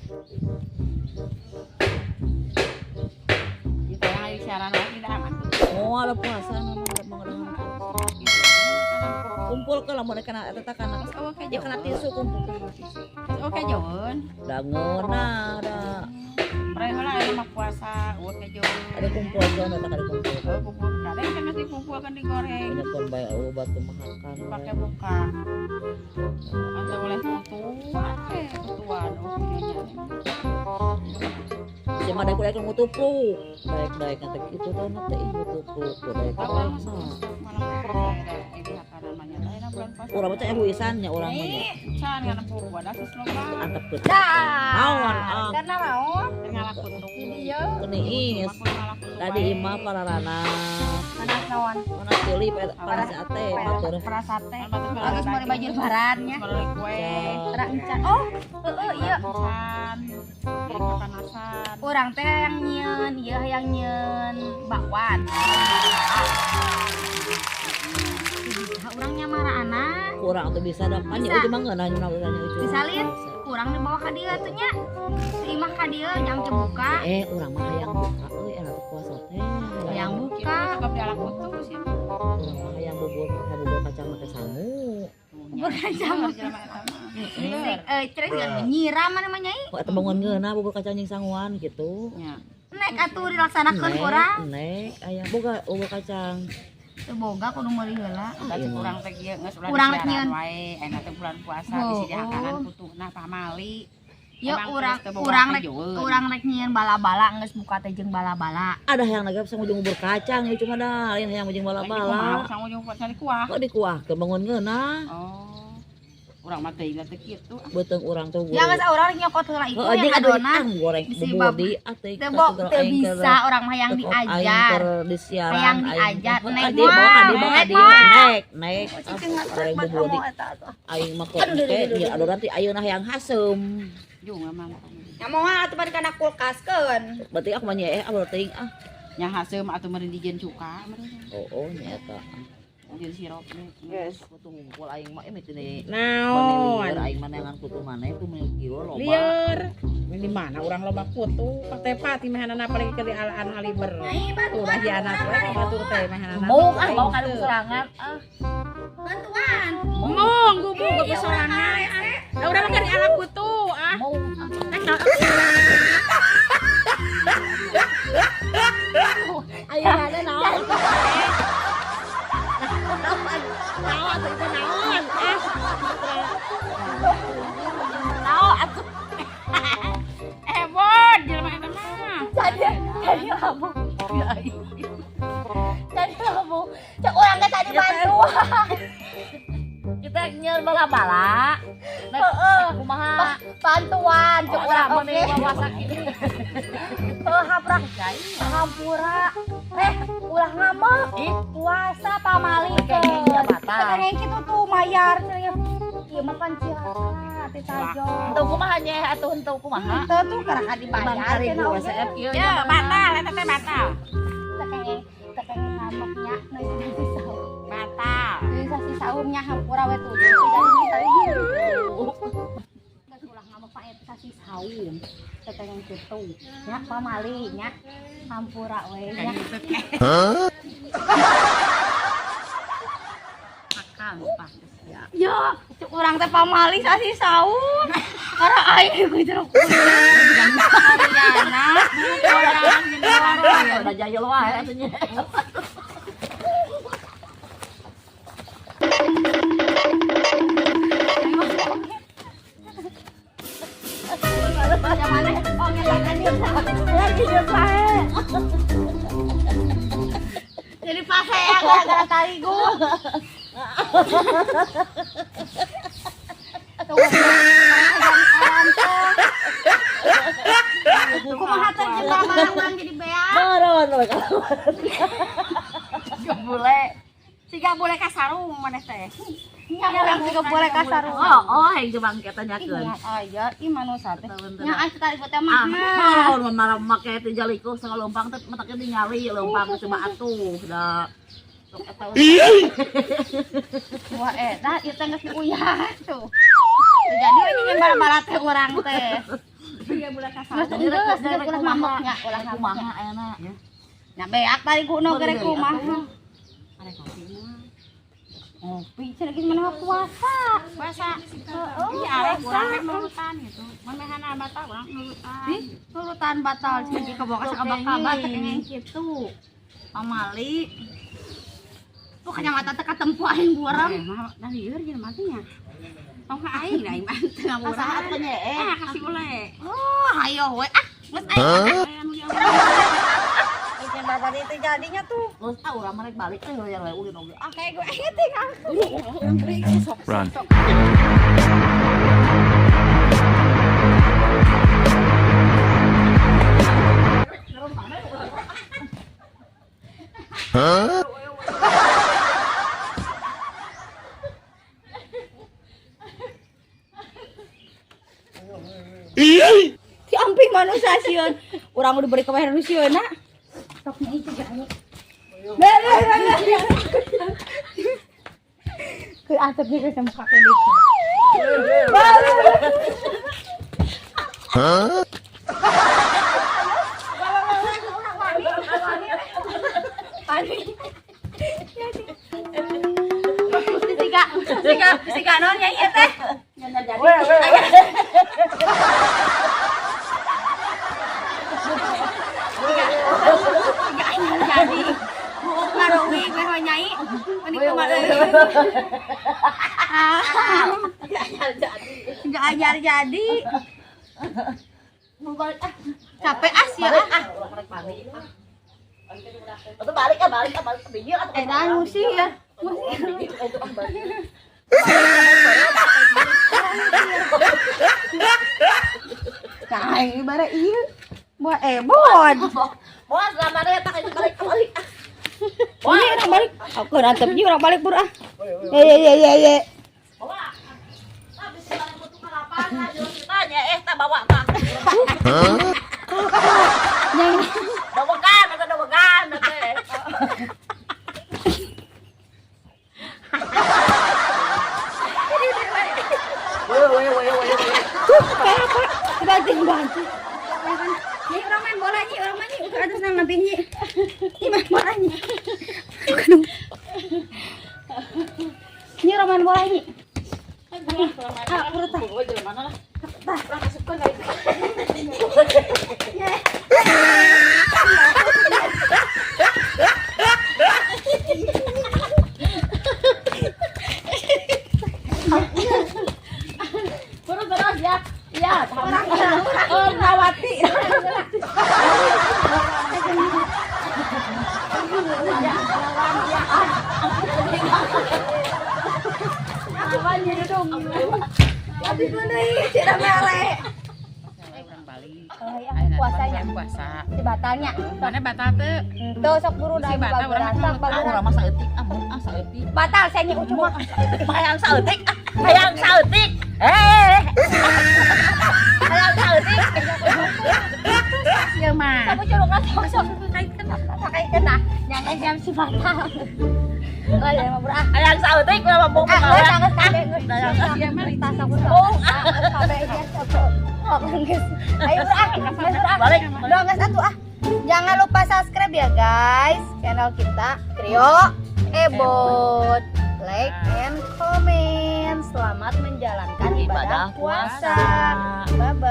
Kita yang ayo siaran lagi dah aman. Moal puasa nama mau kumpul ke lamun kana eta kana. Oke, Ya kana tisu kumpul. Oke jauh. Da ngeunah da. Pray heula aya mah puasa, oke jauh. Ada kumpul ke eta kada kumpul. Oh, kumpul kadang kan nasi kumpul kan digoreng. Banyak bae obat kumahakan. Pakai buka. Atau boleh kutuan, kutuan oh punyanya. Si mah daek ngutupluk. Daek-daek teh kitu teh na teh ngutupluk daek. Urang mah teh ehuisan nya urang mah nya. Can kana buku ada sus loba. Antep teu. Naon ah. Karena naon? Ngalak kutu. Ieu Keniis. Tadi imah pararana. Panas naon? Panas deuli panas ate batur. Panas sate. Geus meuli baju lebaran nya. Meuli kue. Terang encan. Oh, heeh ieu. Kepanasan. Urang teh yang nyieun, ieu hayang nyieun bakwan. Bisa urang nyamara anak. Kurang tuh bisa dah. Pan ieu mah ngeunah nyeuna urang ieu. Bisa lin, kurang dibawa ka dieu atuh nya. Imah ka dieu jang teu buka. Urang mah hayang buka euy enak teh puasa teh. Hayang buka. Cakep dialak kutu sih. Urang mah hayang bubur kacang make sangu. Bubur kacang. Cerek nyiram mana nyai. Kok eta bangun ngeunah bubur kacang jeung sanguan gitu. Nya. Nek atuh dilaksanakeun kurang. Nek aya boga bubur kacang. Teu boga kudu meuli heula. Tah kurang teh ieu geus ulah disiaran wae. Ayeuna teh bulan puasa bisi dihakanan kutuna pamali. Ya urang rek nyieun bala-bala geus buka teh jeung bala-bala. Ada hayang nagap sangu jeung bubur kacang ieu cuma dah lain hayang jeung bala-bala. Sangu jeung bubur kacang dikuah. Kok dikuah ke bangun ngeunah. Oh. Urang mah teh ingat teh kitu. Beuteung urang tuh. Ya geus urang nyokot heula itu yang adonan goreng bubur di ate. Teu bisa urang mah hayang diajar. Hayang diajar. Nek nek nek goreng bubur di. Aing mah kok teh ieu adonan teh ayeuna hayang haseum. Juga mantap. Ya moal atuh bari kana kulkaskeun. Berarti aku mah nyeeh ah teuing ah. Nya haseum atuh meureun dijieun cuka meureun. Oh, nya eta. Jeung sirup. Geus kutu ngumpul aing mah ini teh. Naon? Aing mah neangan kutu maneh tuh meuni kieu loba. Lieur. Di mana urang loba kutu? Pate-pati mehanana apalagi ke alaan haliber. Tuh hianat we batur teh mehanana. Mau ah mau kadu sorangan ah. Bantuan. Mong gubuk ke sorangan. Da urang mah di ala kutu ah. Mau ayo ada naon. Naon atuh itu naon? Naon atuh. Ebon jelema eta mah. Jadi labu. Jadi labu. Cek urang teh tadi bantuan. Kita nyeun bala-bala. Heeh, kumaha? Bantuan cek urang oge. Masak ini. Heuh haprak. Hampura. Ulah ngambek. Puasa pamali Kayaknya batal. Kayaknya kitu tuh mayar. Ieu mah pan cilaka teh tajo. Henteu kumaha nyeh atuh henteu kumaha? Henteu tuh karaka dibayar cenah oge. Ya batal eta teh batal. Teh ngambeknya nu sahur. Batal. Sasi sahurnya hampura we tuh. Jadi geus ulah ngambek pak eta sasi saum. Teh pengen kitu. Nya pamali nya hampura we nya. Hah? Ya, cuk urang teh pamali sasi saum. Karena aing ku jeruk. Ariana, orang jeung Udah jayel wae atuh nya. Jadi pase ya gara-gara tarigu. Kumaha teh jeung urang jadi beak. Meureun we. Siga bule. Siga bule ka sarung maneh teh. Nya urang siga bule ka sarung. Oh, hayang jeung bangke teh nyakeun. Aya ih manusa teh. Nya aya tarigu teh mah. Ah, marah make teh jaliku leumpang teh matakna ningali leumpang cuma atuh da. Wah eta ieu teh geus diuyah tuh. Jadi we nyin bala-bala teh urang teh. Iya bulan Geus geus geus ulah mamoknya, ulah Kumaha ayeuna? Nya beak tadi kuno gerek kumaha. Arek ngopi mah. Ngopi cenah geus mana puasa. Puasa. Heeh. Iya arek urang rek nurutan gitu. Mamehana batal urang nurutan. Ih, nurutan batal cenah kabawa ka sakabak-kabak teh kengeng kitu. Pamali. Pokoknya mata teh katempo aing buram. Eh, mah da lieur jelema teh nya. Tong ka aing da aing mah teu ngaburan. Saha atuh nya eh? Ah, kasih ule. Oh, hayo we ah, geus aing. Aya nu jauh. Bikin bapak itu jadinya tuh. Geus ah urang mah rek balik teh yang we ulin oge. Ah, Kayak gue inget ya kan. Sok Run. sok. Si amping manusia sieun. Urang udah beri kemahiran nu sieunna. Sok nyai juga ayo. Be be be be. Ke atapnya ke sama kakek deh. Sika, sika, sika non nyai ieu teh. Sika anyar jadi. Buuk ngarowi gue mah nyai. Meni kumaha euy. Enggak anyar jadi. Mau balik ah. Capek ah sia Balik ah. ah, urang rek balik ah. Atuh balik ah, balik ah, balik ke bijil atuh. Eh, dan musih ya. Bijil itu ah balik. Nah, ini bara ieu. Buat ebon. Bos, lama deh tak itu balik balik ah. Ini orang balik. Aku rantep ini orang balik pur ah. Ye ye ye ye ye. Bawa. Tah bisi barang butuh ka lapangan jeung kita nya eh tah bawa tah. Yang Dobogan, eta dobogan teh. tuh kayak apa? Banting banting. Nyi orang main bola nyi, orang main nyi. Udah atas nang nanti nyi. Nyi main bola nyi. Aduh. Nyi orang main bola nyi. Ah, urut tah. Gua jelema lah. Tah. Urang asupkeun ka itu. Ye. Terus terus ya. Ya, Orang orang Nawati. Abi bener cina mere. Urang balik. Oh iya, puasanya. Puasa. Si batalnya. Mana batal teu? Tuh sok buru dah Si batal, urang sok Ah, bageran. urang mah saeutik ah, mun ah saeutik. Batal saya nyi ucu mah. Hayang saeutik, ah, hayang saeutik. Eh. Hayang saeutik. Ieu mah. Kamu curungan sok sok kaitkeun kaitkeun nah. Nyangka jam si batal. Oh ya mah bro ah. Hayang saeutik urang mah bung Ah, geus geus kabeh geus. Ieu mah Tas aku sok. Kabeh geus sok. Oh, geus. Ayo bro ah, geus bro ah. Balik. Udah geus atuh ah. Jangan lupa subscribe ya guys channel kita Trio Ebot. Like and comment. Selamat menjalankan ibadah puasa. Bye bye.